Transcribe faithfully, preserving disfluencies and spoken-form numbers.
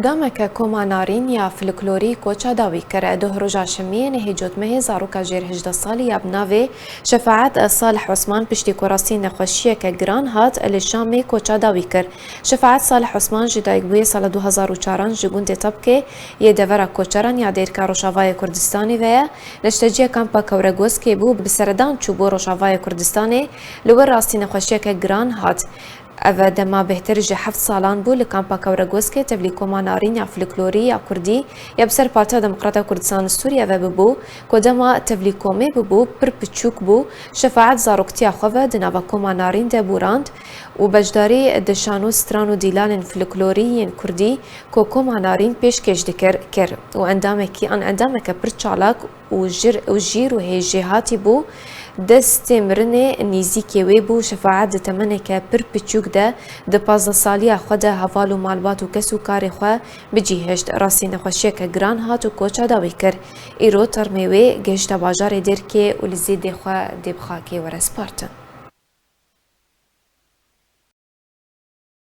Endameke Koma Narîn ya Folklorî koça dawî kir. Doh roja şemiyê nehê Cotmehê zaroka jêr hejdeh salî ya bi navê Şefaet Salih Osman piştî ku rastî nexweşiyeke giran hat, li Şamê koça dawî kir. Şefaet Salih Osman ji dayikbûyê sala du hezar û çaran ji gundê Tebkê yê devera Koçeran ya Dêrika Rojavayê Kurdistanê ve ye. Neşteciya kampa Kewregweskê bû, bi seredan çûbû Rojavayê Kurdistanê, li wir rastî nexweşiyeke giran hat. Ev dema bêhtir ji heft salan bû li kampa Kewregweskê tevlî Koma Narîn ya Folklorî ya Kurdî ya bi ser Partiya Demokrata Kurdistan li Sûriye ve bibû, ku dema tevlî komê bibû pir piçûk bû. Şefaet zaroktiya xwe ve di nava Koma Narîn de bûrand û beşdarî di şano, stran û dîlanên folklorî yên Kurdî ku Koma Narîn pêşkêş dikir, kir û endamekî an endameke pir çalak û jir û jîr û hêjêhatî bû. Destê mirinê nîzîkê wê bû. Şefaet di temeneke pir piçûk de, di pazdeh saliya xwe de heval û malbat û kes û karê xwe bi cî hişt. Rastî nexweşiyeke giran hat û koça dawî kir. Îro termê wê gihişte bajarê Dêrkê û li zêdê xwe dê bi xakê were spartin.